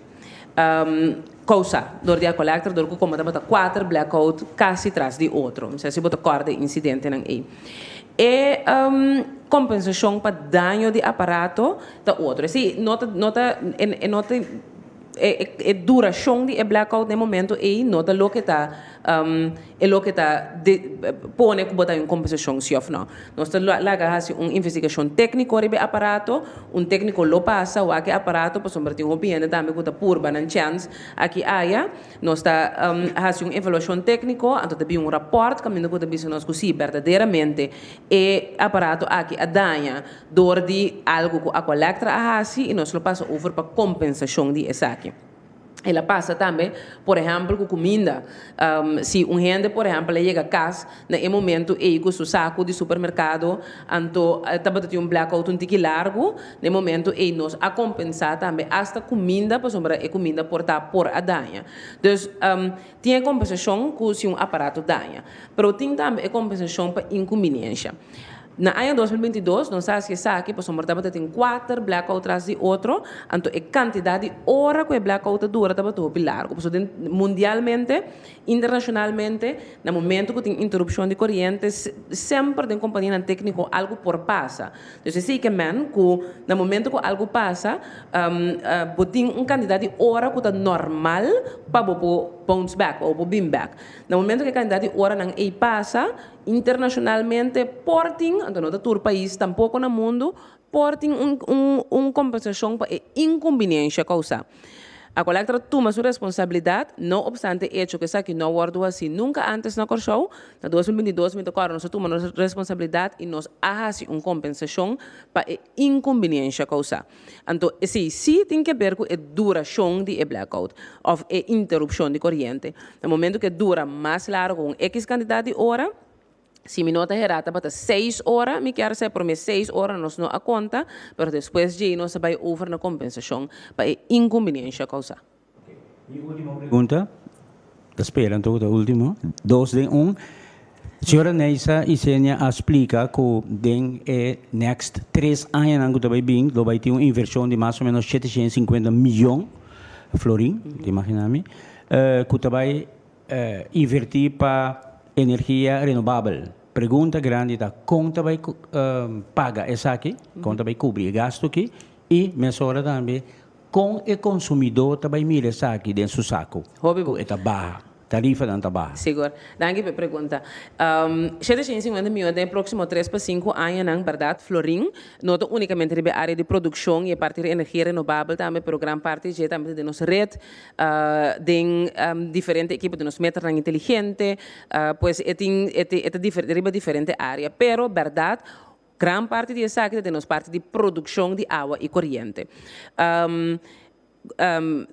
kousá dor di Aqualectra dor ku komo tabata kuater blackout kasi tras di otro. Mi sa si bo ta kòrda e insidentenan ei. E kompensashon pa daño di aparato ta otro. Esei no ta no ta e no ta e durashon di e blackout na e momento ei no ta loke ta e loke ta pone ku bo ta un kompensashon si òf no. Nos ta laga hasi un investigashon tékniko riba e aparato, un tékniko lo pasa wak e aparato pasobra tin hopi hende tambe ku ta purba nan chèns aki aya. Nos ta hasi un evaluashon tékniko, anto ta bin un rapòrt kaminda ku ta bisa nos ku si berdaderamente e aparato aki a daña dor di algu ku Aqualectra a hasi i nos lo pasa over pa kompensashon di esaki. El a pasa tambe, por ehèmpel, ku kuminda. Si un hende, por ehèmpel, a yega kas na e momentu ei ku su saku di supermerkado, anto tabata tin un blackout un tiki largu, na e momentu ei nos a kompensá tambe asta kuminda pasobra e kuminda por ta por a daña. Dus, tin e kompensashon ku si un aparato daña. Pero tin tambe e kompensashon pa inkumbiniensha. Na aña 2022 nos a hasi esaki pasobra tabata tin kuater blackout tras di otro, anto e kantidat di ora ku e blackout ta dura tabata hopi largu. Pasobra den mundialmente, internashonalmente, na momento ku tin interupshon di koriente semper den kompanianan tékniko algu por pasa. Dus esei ke men ku na momento ku algu pasa bo tin un kantidat di ora ku ta normal pa bo por bounce back, pa bo por bin bek. Na momento ku e kantidat di oranan ei pasa, Internacionalmente por tin, anto no ta tur pais tampoco na mundo, por tin un un un compensacion pa e inconveniencia causa. Aqualectra tuma su responsabilidad, no obstante hecho cu esaki no a wordo haci nunca antes na Corsou, na 2022 mi ta corda nos a tuma nos responsabilidad y nos a haci un compensacion pa e inconveniencia causa. Anto esey sí tin ke ber ku e durashon di e blackout òf e interupshon di koriente. Na momento ku e dura mas largu un ekis kantidat di ora, si mi no ta herá tabata seis ora, mi kier sa e promé seis ora nos no a konta, pero despues djei nos a bai over na kompensashon pa e inkumbiniensha kousá. Mi ultimo pregunta, ta spera anto ku ta ultimo, dos den un. Señora Neisa Isenia a splika ku den e next tres añanan ku ta bai bin lo bai tin un invershon di mas o menos 750 miyon florin, ta imagina mi, ku ta bai inverti pa energia renobabel. Pregunta grandi ta kon ta bai paga esaki, kon ta bai kubri e gasto aki i mesora tambe Kon e konsumidó ta bai mira esaki den su saku Hopi ku bon. e ta baha, tarifanan ta baha? Sigur. Danki pa e pregunta. 750 mion den e próksimo tres pa sinku añanan, bèrdat, Florin, no ta únikamente riba e área di produkshon i e parti di energia renobabel tambe, pero gran parti dje tambe ta den nos ret, den diferente ekipo di nos meternan inteligente, pues e tin e ta riba diferente área. Pero, bèrdat, Gran parti di esaki ta den nos parti di produkshon di awa i koriente.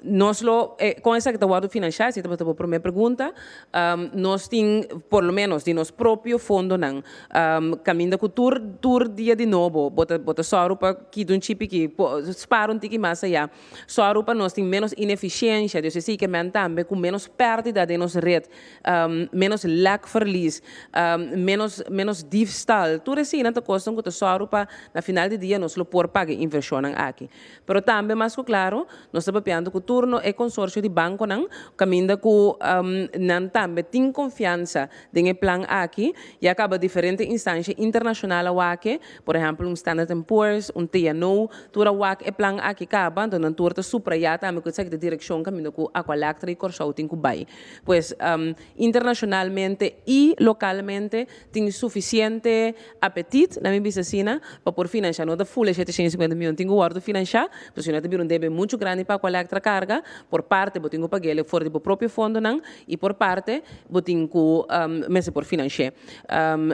Nos lo, kon esaki ta wòrdu finanshá? Esei tabata bo promé pregunta. Nos tin por lo ménos di nos propio fondonan kaminda ku tur tur dia di nobo bo ta bo ta sòru pa kita un chipi ki spar un tiki mas ayá. Sòru pa nos tin ménos inefisiensha, dus esei ke men tambe ku ménos pèrdida den nos ret. Ménos lèkverlies, ménos ménos diefstal, tur eseinan ta kosnan ku ta sòru pa na final di dia nos lo por paga e invershonnan aki. Pero tambe mas ku klaro, nos. Nos ta papiando ku turno e konsorsio di bankonan kaminda ku nan tambe tin konfiansa den e plan aki. Ya kaba diferente instansha internashonal a wak e, por ehèmpel un Standard and Poor's, un TNO, tur a wak e plan aki kaba, anto nan tur ta suprayá tambe ku esaki ta e direkshon kaminda ku Aqualectra i Kòrsou tin ku bai. Pues internashonalmente i lokalmente tin sufisiente apetit, laat mi bisa asina, pa por finansha. No ta ful e 750 mion tin ku wòrdu finansha, pasobra si no ta bira un debe muchu grandi pa Aqualectra karga. Por parte bo tin ku pag'el for di bo propio fondonan i por parte bo tin ku mester por finansh'é.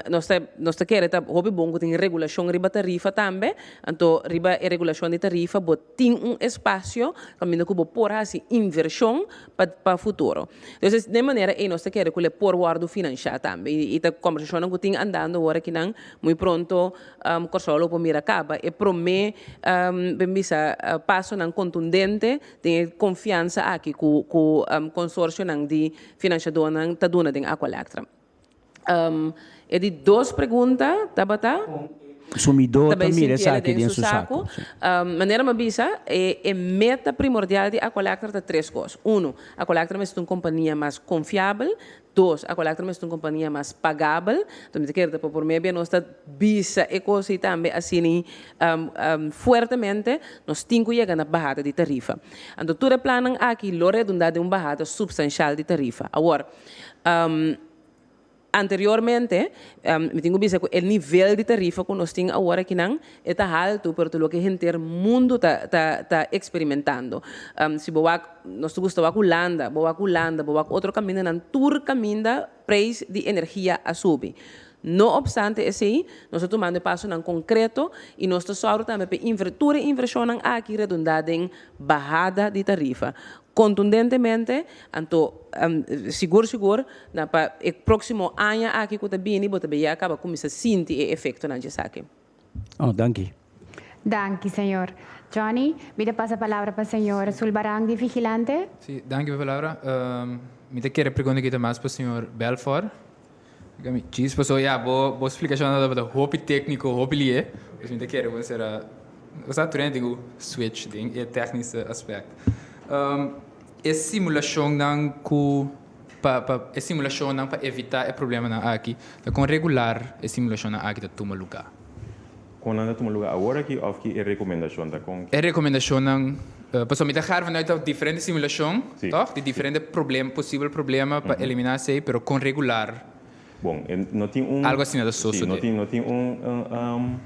Nos ta nos ta kere ta hopi bon ku tin regulashon riba tarifa tambe, anto riba e regulashon di tarifa bo tin un espasio kaminda ku bo por hasi invershon pa pa futuro. Entonces den manera ei nos ta kere ku lo por wòrdu finansha tambe i ta kombersashonnan ku tin andando awor akinan muy pronto Kòrsou lo por mira kaba e promé ben bisa pasonan kontundente den e konfiansa aki ku ku konsorsionan di finanshadónan ta duna den Aqualectra. E di dos pregunta tabata. Consumidó Ta ta bai mira sinti el esaki den den su su saku. saku. Manera mi a bisa, e e meta primordial di Aqualectra ta tres kos. Uno, Aqualectra mester ta un kompania mas konfiabel. Dos, Aqualectra mester ta un kompania mas pagabel. Enton mi ta kere ta por promé bia nos ta bisa e kos ei tambe asina fuertemente, nos tin ku yega na bahada di tarifa. Anto tur e plannan aki lo redundá den un bahada supstanshal di tarifa. Awor, Anteriormente, mi tin ku bisa ku e nivel di tarifa ku nos tin awor akinan e ta haltu, pero ta loke henter mundu ta ta ta eksperimentando. Si bo wak, nos ta gusta wak Hulanda, bo wak Hulanda, bo wak otro kamindanan, tur kaminda preis di energia a subi. No opstante esei, nos ta tumando e pasonan konkreto i nos ta sòru tambe pa e tur e invershonnan aki redundá den bahada di tarifa. Kontundentemente, anto sigur sigur na pa e próksimo aña aki ku ta bini bo ta bay ya kaba kuminsá sinti e efektonan dje esaki. Oh, danki. Danki, señor. Johnny, mi ta pasa palabra pa señor Sulbarán di Vigilante. Sí, danki pa e palabra. Mi ta kere pregunta kita mas pa señor Belfort. Djis paso ya bo bo splikashon tabata hopi tékniko, hopi lié. Dus mi ta kere bo sera bo sa tur hende tin ku switch den e tèknische aspèkt. E simulashonnan ku pa pa e simulashonnan pa evitá e problemanan aki ta kon regular e simulashonnan aki ta tuma lugá? Kon nan ta tuma lugá awor aki òf ki e rekomendashon ta kon? E rekomendashonnan, pasobra mi ta gara vanuit ta diferente simulashon, tòg? Di diferente problem, posibel problema pa eliminá esei, pero kon regular Bon, e no tin un. Algu asina ta sosodé. Sí, no tin, no tin un,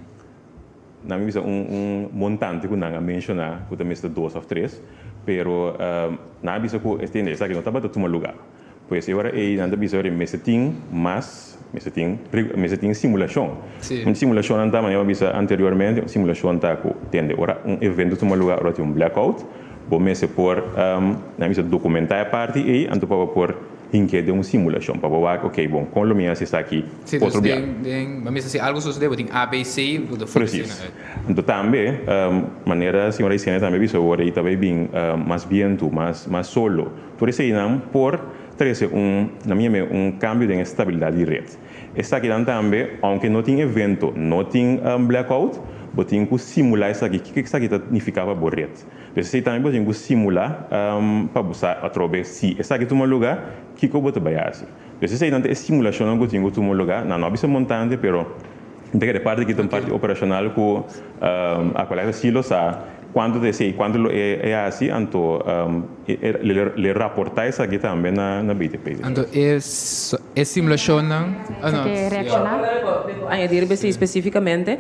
nan mi bisa un, un montante ku nan a menshoná ku ta mester dos òf tres, pero nan a bisa ku esei esaki no tabata tuma lugá. Pues e ora ei nan ta bisa ora mester tin mas, mester tin mester tin simulashon. Un simulashonnan ta manera bo a bisa anteriormente, un simulashon ta ku tende ora un evento tuma luga, ora tin un blackout, bo mester por nan bisa dokumentá e parti ei anto pa bo por hink'é den un simulashon pa bo wak ok bon kon lo mi hasi esaki otro bia. Den, bo mester si algu sosodé bo tin A, B, C, bo ta Precies. Anto tambe manera señora Isenia tambe a bisa ora ei ta bai bin mas bientu, mas mas solo. Tur eseinan por trese un, na mi eme, un kambio den e stabilidat di ret. Esakinan tambe, ounke no tin evento, no tin blackout, bo tin ku simulá esaki, kiko esaki ta nifiká pa bo ret. Pues esei tambe bo tin ku simulá pa bo sa atrobe si esaki tuma lugá, kiko bo ta bai hasi. Pues eseinan ta e simulashonnan ku tin ku tuma lugá. Nan no a bisa montante, pero mi ta kere parti aki ta un parti operashonal ku Aqualectra si lo sa kuantu ta esei, kuantu lo e hasi, anto le raportá esaki tambe na BTP. Anto e simulashonnan, ah no, Ke reakshoná? Añadir besi spesífikamente,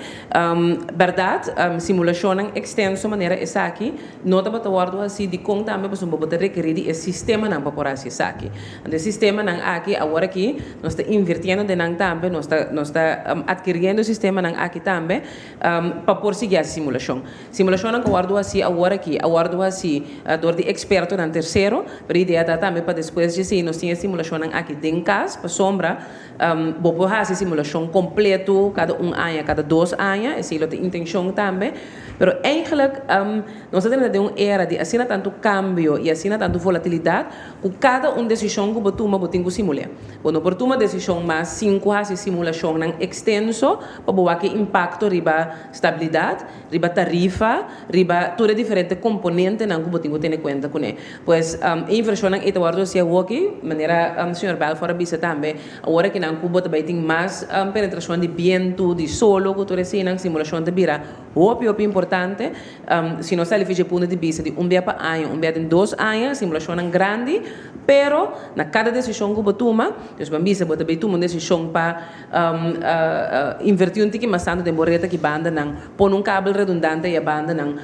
bèrdat simulashonnan ekstenso manera esaki no tabata wòrdu hasí dikon tambe pasobra bo ta rekerí di e sistemanan pa por hasi esaki. Anto e sistemanan aki awor aki nos ta invirtiendo den nan tambe, nos ta nos ta adkiriendo e sistemanan aki tambe pa por sigui hasi simulashon. Simulashonnan ku a wòrdu hasí awor aki a wòrdu hasí dor di ekspertonan tersero, pero e idea ta tambe pa despues dje si nos tin e simulashonnan aki den kas pasobra bo por hasi simulashon kompleto kada un aña, kada dos aña, esei lo ta intenshon tambe. Pero eigenlijk nos ta drenta den un era di asina tantu kambio i asina tantu volatilidat ku kada un desishon ku bo tuma bo tin ku simul'é. Bo no por tuma desishon mas sin ku hasi simulashonnan ekstenso pa bo wak e impakto riba stabilidat, riba tarifa, riba. Riba tur e diferente komponentenan ku bo tin ku tene kuenta kuné. Pues, e invershonnan ei ta wòrdu hasi awoki, manera señor Balfour a bisa tambe, awor akinan ku bo ta bai tin mas penetrashon di bientu, di solo ku tur eseinan, simulashon ta bira hopi hopi importante. Si nos sali fichi e punto di bista di un bia pa aña, un bia den dos aña, simulashonnan grandi, pero na kada desishon ku bo tuma, dus bo a bisa bo ta bai tuma un desishon pa Invertí un tiki mas tantu den bo ret aki bandanan. Pone un kabel redundante ei a bandanan.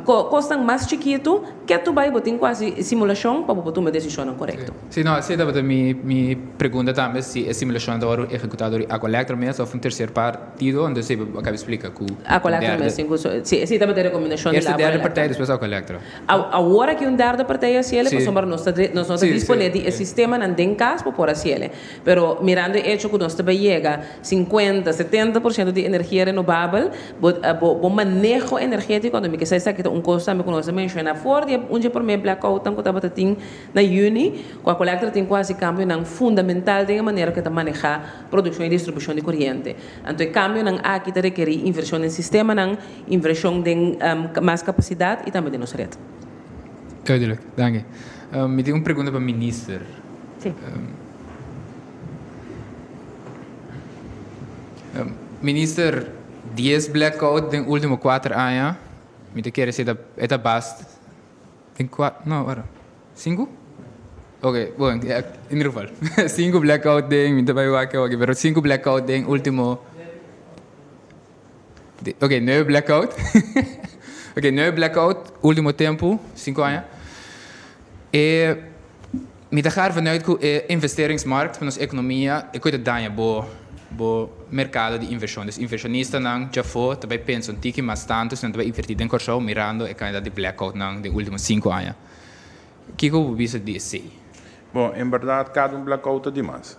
Kosnan mas chikitu, ketu bai bo tin ku hasi simulashon pa bo por tuma e desishonnan korekto. Sí, no, esei tabata mi mi pregunta tambe, si e simulashon ta wòrdu ehekutá dor di Aqualectra mes òf un terser partido, entonces esei bo a kaba splika ku un Aqualectra derde. mes tin ku, sí, esei tabata e rekomendashon di Eerst la e derde Aqualectra. partij, despues Aqualectra. Awor aki un derde partij a hasiel, pasobra nos ta nos no ta disponé di e sistemanan den kas pa por hasiel. Pero mirando e echo ku nos ta bai yega sinkuenta, 70% di energia renobabel, bo bo maneho energétiko, anto mi ke sa esaki ta un kos tambe ku nos a menshoná for di e un dje promé blackoutnan ku tabata tin na yüni, ku Aqualectra tin ku hasi kambionan fundamental den e manera ku e ta manehá produkshon i distribushon di koriente. Anto e kambionan aki ta rekerí invershon den sistemanan, Invershon den mas kapasidat i tambe den nos ret. Duidelijk, danki. Mi tin un pregunta pa minister. Si. Minister, 10 blackout den ultimo 4 aña, mi ta kere si e ta bast den no, ora, 5? Ok, bon, in ieder geval, 5 blackout den, mi ta bai wak awor, pero 5 blackout den ultimo. Ok, nuebe blackout. Ok, nuebe blackout, ultimo tempu, 5 aña. E mi ta gaar vanuit ku e investeringsmarkt van nos ekonomia e koe ta daña bo bo merkado di invershon. Dus invershonistanan djafó ta bai pensa un tiki mas tantu si nan ta bai invertí den Kòrsou mirando e kantidat di blackoutnan den ultimo 5 aña. Kiko bo bisa di esei? Bon, en bèrdat kada un blackout ta dimas.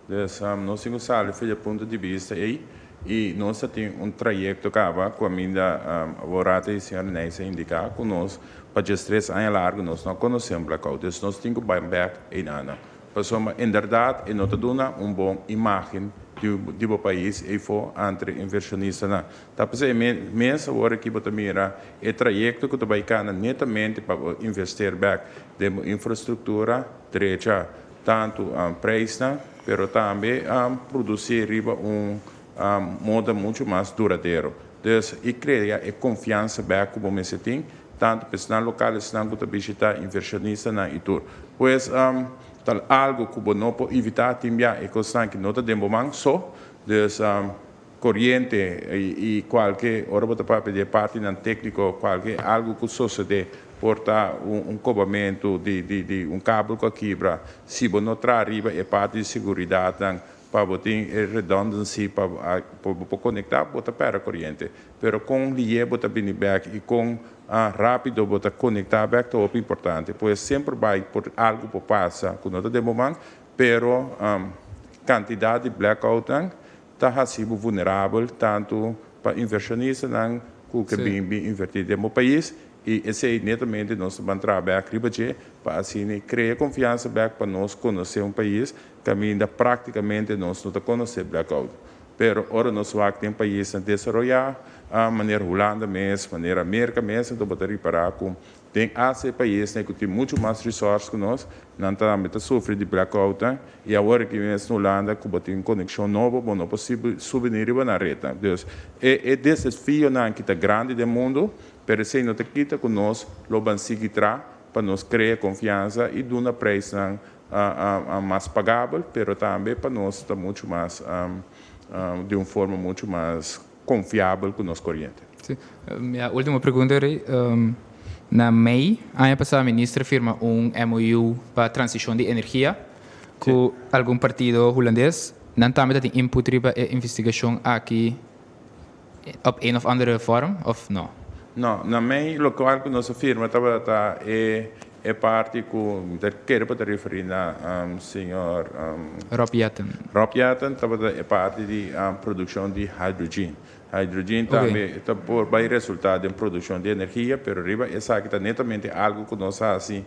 Dus nos tin ku sali for di e punto di bista ei i nos ta tin un trayekto kaba ku aminda awor rato e señor Nijs a indiká ku nos pa 13 aña largu nos no a konosé un blackout. Dus nos tin ku bai bèk einan. Pasobra inderdat e no ta duna un bon imágen di bo pais eifo entre invershonistanan. Ta p'esei mes awor aki bo ta mira e trayekto ku ta bai kana netamente pa bo investeer bèk den bo infrastruktura drecha. Tantu prijsnan, pero tambe produci riba un moda mucho mas duradero. Dus e crea e confiansa bek cu bo mester tin, tantu pa esnan local, esnan cu ta bishita, inversionistanan y tur. Pues ta algo cu bo no por evita tin bia e cosnan ki no ta den bo man so. Dus Coriente y cualke ora bo ta papia di e partinan tecnico, cualke algo cu sosode por ta un cobamento di un kabel cu a kibra, si bo no traha riba e parti di seguridadnan pa bo tin e redundancy pa bo por conecta, bo ta perde coriente. Pero con liye bo ta bini bek y con rapido bo ta conecta bek ta hopi importante. Pues semper bay por algo por pasa cu no ta den bo man, pero cantidad di blackoutnan Ta hasi bo vulnerabel tantu pa invershonistanan ku ke bin bin invertí den bo pais i esei netamente nos ta ban traha bèk riba dje pa asina krea konfiansa bèk pa nos konosé un pais kaminda praktikamente nos no ta konosé blackout. Pero ora nos wak den paisnan desaroyá manera Hulanda mes, manera Merka mes, anto bo ta ripará ku Den Asia e paisnan ku tin muchu mas resource ku nos, nan tambe ta sufri di blackoutnan i awor aki mes na Hulanda ku bo tin konekshon nobo bo no por subi ni riba nan retnan. Dus e e desafionan ki ta grandi den mundu, pero esei no ta kita ku nos lo ban sigui tra pa nos krea konfiansa i duna preisnan mas pagabel, pero tambe pa nos ta muchu mas di un forma muchu mas konfiabel ku nos koriente. Sí. Mi último pregunta, Rey. Na mei aña pasá minister firma un MOU pa transishon di energia ku algun partido hulandes. Nan tambe ta tin input riba e investigashon aki op een of andere vorm of no? No, na mei lokual ku nos a firma tabata e E parti ku mi ta kere pa ta referí na señor. Rob Jetten. Rob Jetten tabata e parti di produkshon di hydrogen. Hydrogen tambe ta por bai resultá den produkshon di energia, pero riba esaki ta netamente algu ku nos a hasi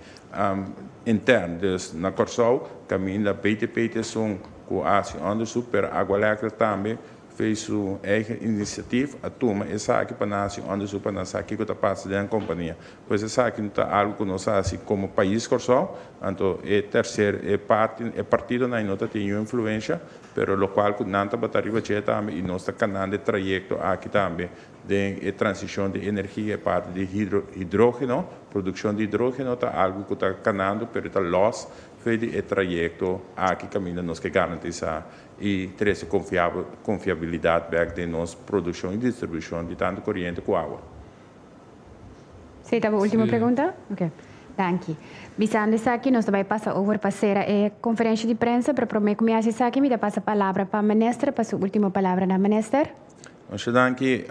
intern. Dus na Kòrsou kaminda BTP ta esun ku a hasi òndersuk, pero Aqualectra tambe. For su eigen initiatief a tuma esaki pa nan hasi onderzoek pa nan sa kiko ta pasa den kompania. Pues esaki no ta algu ku nos a hasi komo pais Kòrsou, anto e terser e parti e partidonan no ta tin niun influensha, pero lokual ku nan tabata riba dje tambe i nos ta kanando e trayekto aki tambe den e transishon di energia e parti di hidro hidrógeno, produkshon di hidrógeno ta algu ku ta kanando pero ta lòs for di e trayekto aki kaminda nos ke garantisá i trese konfiabilidat bèk den nos produkshon i distribushon di tantu koriente ku awa. Sí, ta bo último pregunta? Ok. Danki. Bisando esaki, nos ta bai pasa over pa sera e konferensha di prensa, pero promé ku mi hasi esaki, mi ta pasa palabra pa minister, pa su último palabranan. Minister? Masha danki.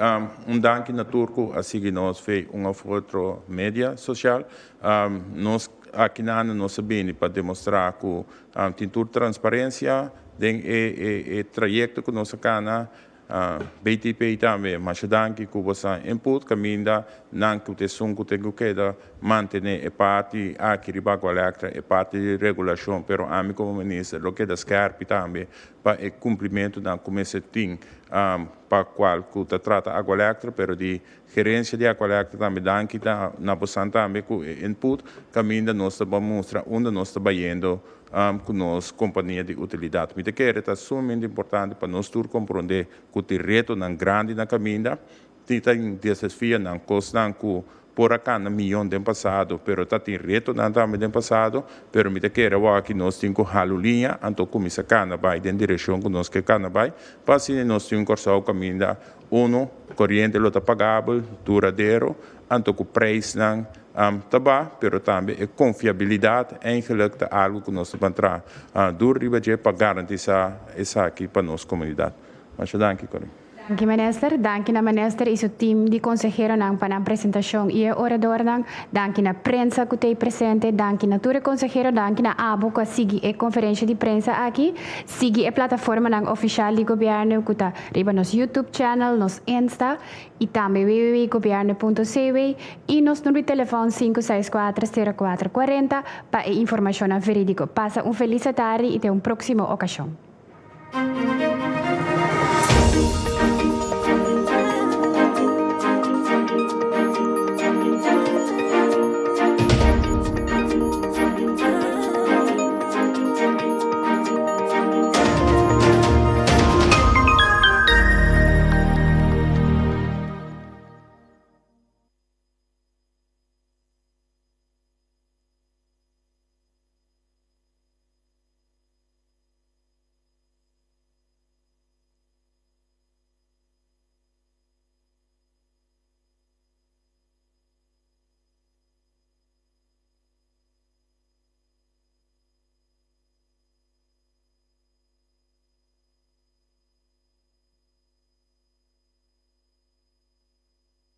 Un danki na tur ku a sigui nos via un òf otro media sosial. Nos akinan nos a bini pa demostrá ku tin tur transparensia den e trayekto ku nos a kana. BTP tambe, masha danki ku boso input kaminda nan ku ta esun ku tin ku keda mantené e parti aki riba Aqualectra, e parti di regulashon, pero ami komo minister lo keda skèrpi tambe pa e kumplimentunan ku mester tin pa kual ku ta trata Aqualectra, pero di gerensia di Aqualectra tambe danki ta na bosan tambe ku e input kaminda nos ta mustra unda nos ta bayendo ku nos kompania di utilidat. Mi ta kere ta sumamente importante pa nos tur komprondé ku tin retonan grandi na kaminda, tin ta desafionan, kosnan ku por a kana mihó den pasado, pero ta tin retonan tambe den pasado, pero mi ta kere awor aki nos tin ku hala liña, anto kuminsá kana bai den direkshon ku nos ke kana bai, pa asina nos tin un Kòrsou kaminda uno, koriente lo ta pagabel, duradero, anto ku preisnan ta ba, pero tambe e konfiabilidat eigenlijk ta algu ku nos ta ban traha duru riba dje pa garantisá esaki pa nos komunidat. Masha danki, Corine. Danki minister, danki na minister i su team di konseheronan pa nan presentashon i e oradornan, danki na prensa ku ta presente, danki na tur e konsehero, danki na abo ku a sigui e konferensha di prensa aki, sigui e plataformanan ofisial di gobièrnu ku ta riba nos YouTube channel, nos Insta i tambe www.gobierno.cw i nos number di telefòn 564 0440 pa e informashon verídiko. Pasa un felis tardi i te un próksimo okashon.